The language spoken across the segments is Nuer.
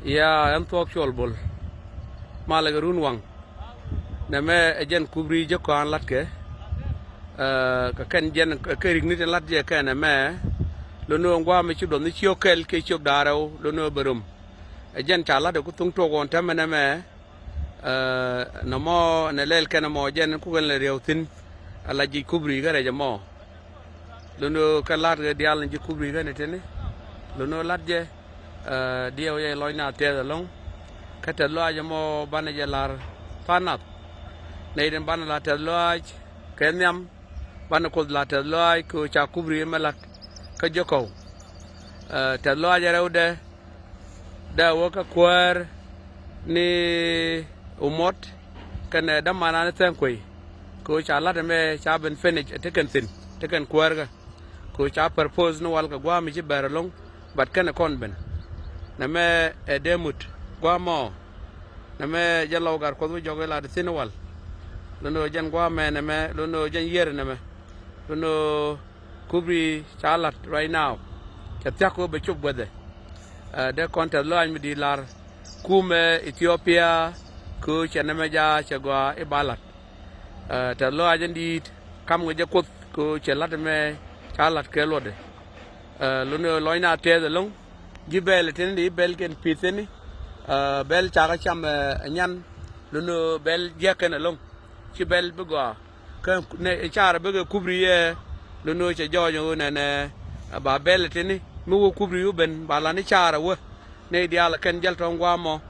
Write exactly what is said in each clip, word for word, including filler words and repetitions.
Ya, ɛn thuɔ̱k Cuɔl Bol. Malɛ kɛ run waŋ. Nɛmɛ ɛ jɛn Kubri jɛ kɔaŋ latkɛ. Ɛ, kɛ kɛn jɛn kɛ rik ni tin lat jɛ kɛn ɛmɛ. Lon ni ɣöö gua̱a̱mɛ ci duɔth ni ciök kɛl kɛ ciök da̱ŋ rɛw lon ni ɣöö bɛ röm. Ɛ jɛn ca lat ɛ ku thuŋ tuɔk ɣɔn täämɛ nɛmɛ. Ɛ, nɔmɔ nɛ lɛl kɛn ɛmɔ jɛn ku kɛn lɛ riɛw thi̱n. Ala ji̱ Kubri kä rɛc ɛmɔ. Lon ni ɣöö kä la̱t kɛ diaal ni ji̱ Kubri kä ni tini. Lon ni ɣöö lat jɛ. Ɛ, diɛw jɛ lɔc na tɛth ɛlɔ̱ŋ. Kä tɛth lɔaac ɛmɔ banɛ jɛ la̱r pa̱n nath. Nɛy tin banɛ la tɛth lɔaac kɛ nhiam. Banɛ Kuoth la tɛth lɔaac kɛ ɣöö ca Kubri mɛ la̱t kä Jɔkɔw. Ɛ, tɛth lɔaac ɛ rɛwdɛ. Dee wä kä kuäär ni Umot kɛnɛ dämanani Thɛŋ Kuey. Kɛ ɣöö ca la̱t ɛmɛ ca ben finish ɛ tekɛn thi̱n, tekɛn kuäärkä. Kɛ ɣöö ca propose ni wal kɛ gua̱a̱mɛ ci bɛr ɛlɔ̱ŋ, but kɛnɛ kɔn ben. Nɛmɛ ɛ dee mut gua̱a̱mɔ. Nɛmɛ jɛn Lɔw Gat Kuɔth wä jɔk ilat thi̱n wal. Lon ni ɣöö jɛn gua̱a̱mɛ nɛmɛ, lon ni ɣöö jɛn yiër nɛmɛ. Lon ni ɣöö Kubri ca lat right now. Cɛ thia̱k kɛ ɣöö bɛ cop guäthɛ. Ɛ, dee kɔn tɛth lɔaac mi di̱i̱t lar. Kumɛ Ethiopia kɛ ɣöö cɛ nɛmɛ ja̱ cɛ gɔaa i̱ ba lat. Ɛ, tɛth lɔaac in di̱i̱t kam kɛ jɛ Kuoth kɛ ɣöö cɛ lat ɛmɛ ca lat kɛ luɔtdɛ. Ɛ, lon ni ɣöö lɔcna tɛth ɛlɔ̱ŋ. Ji̱ bɛl ɛ tini di bɛl kɛn pi̱th tini. Ɛ, bɛl cakɛ cam ɛ nyan. Lon ni ɣöö bɛl jiäk kɛn ɛlɔ̱ŋ. Ci bɛl bi gɔaa. Kä nɛ carɛ bikɛ Kubri yɛ. Lon ni ɣöö cɛ jɔɔc ɣöö nɛnɛ, ɛ, ba bɛl ɛ tini mi wä Kubri wä ben ba la ni carɛ wä. Nɛy diaal ɛ kɛn jäl tɔ̱ŋ gua̱a̱mɔ.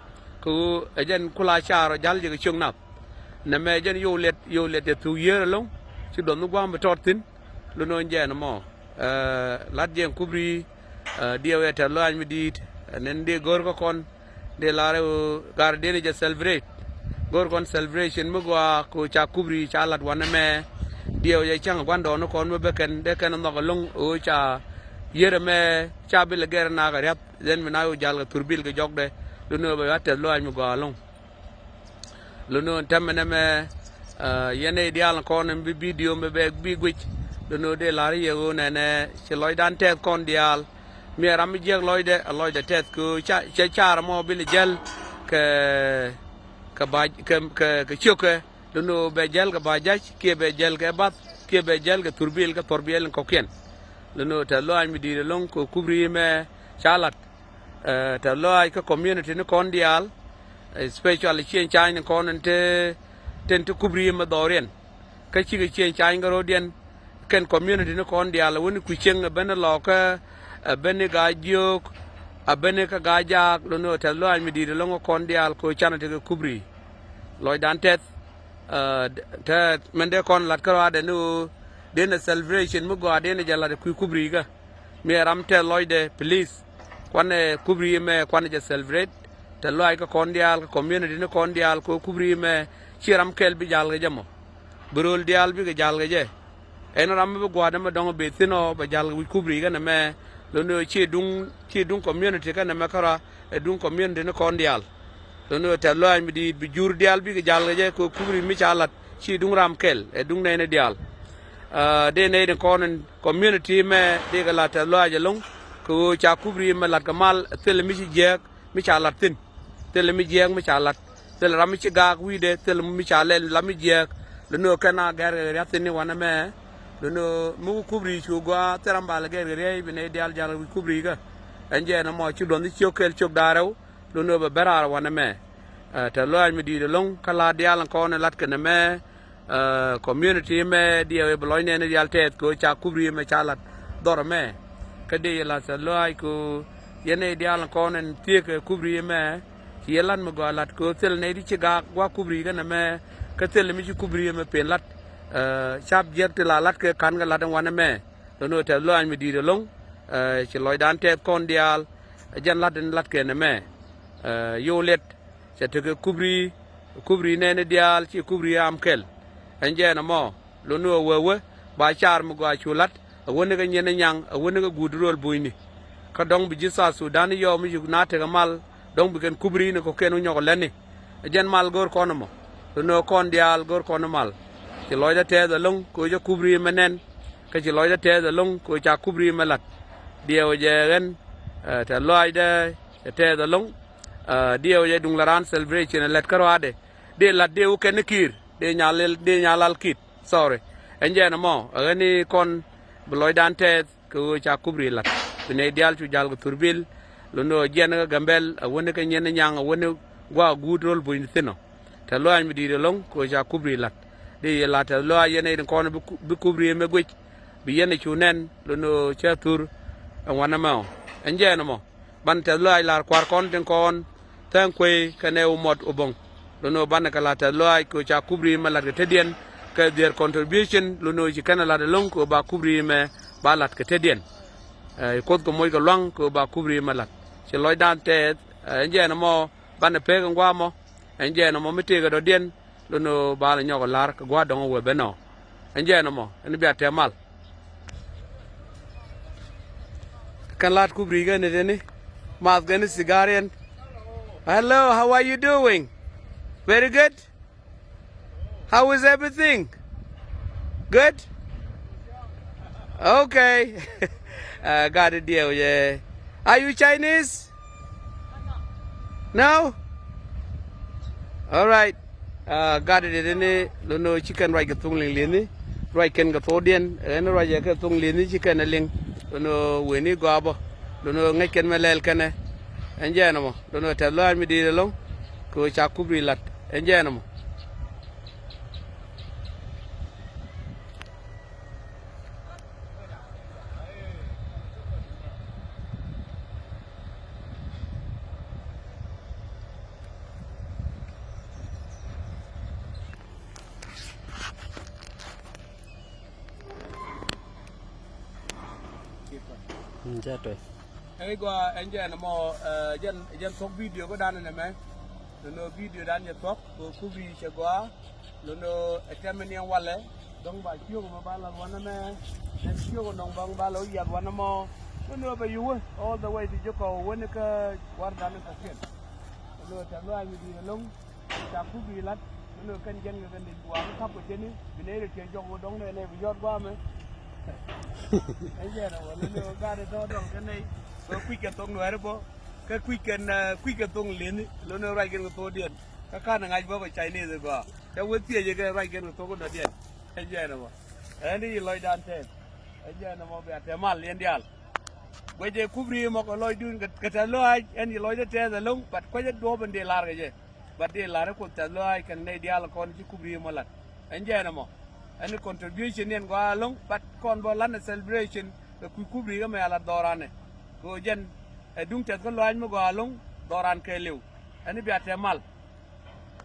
Kɛ ɣöö ɛ jɛn kula carɛ jäl jɛ kɛ ciök nath. Nɛmɛ jɛn yow liɛt, yow liɛt jɛ thuk yiër ɛlɔ̱ŋ. Ci duɔth ni gua̱a̱mɛ tɔt thi̱n. Lon ni ɣöö jɛn ɛmɔ. Ɛ, lat jɛn Kubri, ɛ, diɛw ɛ tɛth lɔaac mi di̱i̱t, ɛ, nɛn dee go̱o̱r kä kɔn, dee lar ɛ ɣöö gar dee ni jɛ celebrate. Go̱o̱r kɔn celebration mi gɔaa kɛ ɣöö ca Kubri ca lat wanɛ mɛ. Diɛw jɛ cäŋ gua̱ndɔɔŋnikɔn mi bä kɛn, dee kɛn nhɔk ɛlɔ̱ŋ ɣöö ca yiër ɛmɛ ca bi lɛ gɛr nak ɛ riath, then mi na ɣöö jal kɛ thurbil kɛ jɔkdɛ, lon ni ɣöö bɛ ɣä tɛth lɔaac mi gɔaa ɛlɔ̱ŋ. Lon ni ɣöö täämɛ nɛmɛ, ɛ, yɛn nɛy diaal kɔn ɛn bi bidio mɛ bɛ bi guic. Lon ni ɣöö dee la̱r yɛ ɣöö nɛnɛ ci lɔcdan tɛth kɔn diaal. Mi ɛ ram mi jiäk lɔcdɛ, ɛ lɔcdɛ tɛth kɛ ɣöö ca, cɛ car ɛmɔ bi lɛ jäl kɛ, kɛ ba, kɛ, kɛ, kɛ ciökɛ. Lon ni ɣöö bɛ jäl kɛ ba ja̱c, kiɛ bɛ jäl kɛ bath, kiɛ bɛ jäl kɛ thurbil, kɛ thurbil in kɔ̱kiɛn. Lon ni ɣöö tɛth lɔaac mi di̱i̱t ɛlɔ̱ŋ kɛ Kubri mɛ ca lat. Ɛ, tɛth lɔaac kä community ni kɔn diaal, especially cieŋ cany ni kɔn in te, tin te Kubri mɛ dhɔriɛn. Kä cikɛ cieŋ cany kä ro̱diɛn, kɛn community ni kɔn diaal, ɛ wen ni kui̱ cieŋ, ɛ ben ni lɔkä, ɛ ben ni gaa jiök, ɛ ben ni kä gaa jaak, lon ni ɣöö tɛth lɔaac mi di̱i̱t ɛlɔ̱ŋ kä kɔn diaal kɛ ɣöö canɛ tekɛ Kubri. Lɔcdan tɛth, ɛ, tɛth mɛn dee kɔn lat kä rɔaadɛ ni ɣöö dee ni celebration mi gɔaa dee ni jɛ lat ɛ kui̱ Kubri kä. Mi ɛ ram tɛth lɔcdɛ, please. Kuanɛ Kubri mɛ kuanɛ jɛ celebrate. Tɛth lɔaac kä kɔn diaal, kä community ni kɔn diaal, kɛ Kubri mɛ ci ram kɛl bi jal kɛ jɛ mɔ. Bi rööl diaal bikɛ jal kɛ jɛ. Ɛn ram mi bi gua̱a̱r dämɛ dɔ̱ŋ bi thi̱n ɔ bɛ jal kɛ wi̱c Kubri kɛnɛ mɛ. Lon ni ɣöö ci duŋ, ci duŋ community kɛnɛ mɛ kärɔa, ɛ duŋ community ni kɔn diaal. Lon ni ɣöö tɛth lɔaac mi di̱i̱t bi jur diaal bikɛ jal kɛ jɛ kɛ Kubri mi ca lat ci duŋ ram kɛl, ɛ duŋ nɛy ni diaal. Ɛ, dee nɛy ni kɔn in community mɛ dee kɛ lat tɛth lɔaac ɛlɔ̱ŋ kɛ ɣöö ca Kubri mɛ lat kɛ mal thilɛ mi ci jiääk mi ca lat thi̱n. Thilɛ mi jiääk mi ca lat. Thilɛ ram mi ci gaak wi̱i̱dɛ, thilɛ mi ca lɛl lam mi jiääk. Lon ni ɣöö kɛn a gɛr kɛ riath thi̱n ni wanɛ mɛ. Lon ni ɣöö mi wä Kubri cu gɔaa thil ram ba lɛ gɛr kɛ riey bi nɛy diaal jal wi̱c Kubri kä. Ɛn jɛ ɛn ɛmɔ ci duɔth ni ciök kɛl ciök da̱ŋ rɛw. Lon ni ɣöö bɛ ben raar wanɛ mɛ. Ɛ, tɛth lɔaac mi di̱i̱t ɛlɔ̱ŋ kä la̱r diaal kɔn in lat kɛnɛ mɛ. Ɛ, community mɛ diɛw i̱ bi lɔcnɛ ni diaal tɛth kɛ ɣöö ca Kubri mɛ ca lat dhɔr ɛmɛ. Kä dee yɛ la̱th tɛth lɔaac kɛ ɣöö yɛn nɛy diaal kɔn ɛn thiëëk kɛ Kubri mɛ. Ci yɛ lat mi gɔaa lat kɛ ɣöö thil nɛy ti ci gaak gua̱a̱k Kubri kɛnɛ mɛ. Kä thil mi ci Kubri mɛ pen lat. Ɛ, cap jiɛk ti la lat kɛ ka̱n kɛ lat ɛn wanɛ mɛ. Lon ni ɣöö tɛth lɔaac mi di̱i̱t ɛlɔ̱ŋ. Ɛ, ci lɔcdan tɛth kɔn diaal. Ɛ jɛn lat in lat kɛnɛ mɛ. Ɛ, yow liɛt. Cɛ tekɛ Kubri, Kubri nɛɛni diaal ci Kubri am kɛl. Ɛn jɛ ɛn ɛmɔ, lon ni ɣöö wee wee, ba car mi gɔaa cu la̱t, ɛ wen ni kä nyin ni nyaŋ, ɛ wen ni kä guut ro̱l bunyni. Kä dɔ̱ŋ bi ji̱ South Sudan yɔw mi yuk na tekɛ mal, dɔ̱ŋ bi kɛn Kubri ni kɔ̱kiɛn wä nyɔk ɛ lätni. Ɛ jɛn mal go̱o̱r kɔn ɛmɔ. Lon ni ɣöö kɔn diaal go̱o̱r kɔn mal. Ci lɔcdä tɛɛth ɛlɔ̱ŋ, kɛ ɣöö cä Kubri mɛ nɛn. Kä ci lɔcdä tɛɛth ɛlɔ̱ŋ, kɛ ɣöö ca Kubri mɛ la̱t. Diɛw jɛ ɣän, ɛ, tɛth lɔaacdä, cɛ tɛɛth ɛlɔ̱ŋ. Diɛw yɛ duŋ la raan celebration ɛ lät kä ruaadɛ. Dee lat dee wä kɛn ni kiir dee nyal dee nyal lal kit. Sorry. Ɛn jɛn ɛmɔ ɛ ɣän ni kɔn bi lɔcdan tɛɛth kɛ ɣöö ca kubri lat. Bi nɛy diaal cu jal kɛ thurbil. Luni ɣöö jiɛn kä Gambɛl a wäni kä nyin ni nyaŋ a wäni gua̱a̱k guut rol buny thi̱n ɔ. Tɛth lɔaac mi di̱i̱t ɛlɔ̱ŋ kɛ ɣöö ca kubri lat. Dee yɛ lat tɛth lɔaac yɛn nɛy tin kɔn bi kubri mɛ guic. Bi yɛn ɛ cu nɛn luni ɣöö cä thur ɛn wanɛ mɛ ɔ. Ɛn jɛn ɛmɔ. Banɛ tɛth lɔaac la̱r kua̱r kɔn tin kɔn tha̱a̱ŋ kuey kɛnɛ wä mɔt wä bo̱ŋ. Luni ɣöö banɛ kɛ la̱r tɛth lɔaac kɛ ɣöö ca kubri mɛ la̱t kɛ tetdiɛn kɛ their contribution luni ɣöö ci kɛn ɛ la̱t ɛlɔ̱ŋ kɛ ɣöö ba kubri mɛ ba la̱t kɛ tetdiɛn. Ɛ, Kuoth kɛ moc kɛ lua̱ŋ kɛ ɣöö ba kubri mɛ la̱t. Ci lɔcdan tɛɛth, ɛ, ɛn jɛn ɛmɔ banɛ pek ɛn gua̱a̱ mɔ. Ɛn jɛn ɛmɔ mi tëëkɛ dɔ̱diɛn. Luni ɣöö ba lɛ nyɔk ɛ la̱r kɛ gua̱a̱r dɔ̱ŋ ɛ wee ben ɔ. Ɛn jɛn ɛmɔ ɛn bia tɛm mal. Kɛn lat kubri kɛn itini. Math kɛn isigariɛn. Hello, how are you doing? Very good. How is everything? Good. Okay. Gat idiɛw yɛ. Are you Chinese? No. All right. Gat idiɛw ni lono ci kɛn ruac kɛ thuŋ liŋ lieni. Ruac kɛn kɛ thokdiɛn ɛn ruac yɛ kɛ thuŋ lieni ci kɛn ɛ liŋ. Lono weni gɔabɔ. Lono ŋäc kɛn mɛ lɛl kɛnɛ. Ɛn jɛn ɛmɔ lono tɛth lɔaac mi di̱i̱t ɛlɔ̱ŋ. Kɛ ɣöö ca kubri lat. Ɛn jɛn ɛmɔ. Ɛn gɔaa ɛn jɛn ɛmɔ, ɛ, jɛn, jɛn thuɔ̱k video kä dan ɛn ɛmɛ. Lono video dan jɛ thuɔ̱k kɛ kubri cɛ gɔaa. Lono ɛ tɛmɛ ni ɛn walɛ. Dɔ̱ŋ ba ciök mɛ ba la wanɛ mɛ. Ɛn ciök nɔŋ dɔ̱ŋ ba la wä yiath wanɛ mɔ. Lono bɛ yuwä all the way ti ji̱ kɔw wäni kä war dan ɛ kɔkiɛn. Lono tɛth lɔaac mi di̱i̱t ɛlɔ̱ŋ. Ca kup bi la̱t mi lo̱k kɛn jiɛn kɛ kɛn di duaak kä kap kɛ tiɛni bi nɛy rɛ tiɛn jɔk wä dɔ̱ŋ nɛ nɛ bi yɔt gua̱a̱mɛ. Ɛn jiɛn ɛ wä lo̱n ɛ wä gaat ɛ tɔ̱ dɔ̱ŋ kɛn nɛy kɛ kui̱c kɛ thoŋ nuɛɛri bä kɛ kui̱c kɛn, eh, kui̱c kɛ thoŋ li̱eni lo̱n ɛ ruac kɛn kɛ thokdiɛn. Kä ka̱n ɛ ŋa̱c bä bä Chinese ɛ gɔaa cɛ wä thiecɛ kɛ ruac kɛn kɛ thok kɛ dɔ̱diɛn. Ɛn jiɛn ɛ wä ɛn di yi lɔcdan tɛth. Ɛn jiɛn ɛ mɔ bia tɛmal yɛn diaal. Guɛcɛ kup ri mɔ kɛ lɔcdun kɛ tɛth lɔaac ɛn yi lɔcdä tɛth ɛlɔ̱ŋ but kuecä duɔ̱ɔ̱p ɛn di lar kɛ jɛ. But di lar ɛ Kuoth tɛth lɔaac kɛn nɛy diaal kɔn ci kup ri mɔ lat. Ɛn jɛn ɛmɔ ɛn contribution ni ɛn gɔaa ɛlɔ̱ŋ but kɔn bä lan ɛ celebration kɛ kui̱ kup ri kä mɛ ala dhɔranɛ. Kɛ ɣöö jɛn ɛ duŋ tɛth kä lɔaac mi gɔaa ɛlɔ̱ŋ dhɔran kɛɛliw. Ɛn bia tɛmal.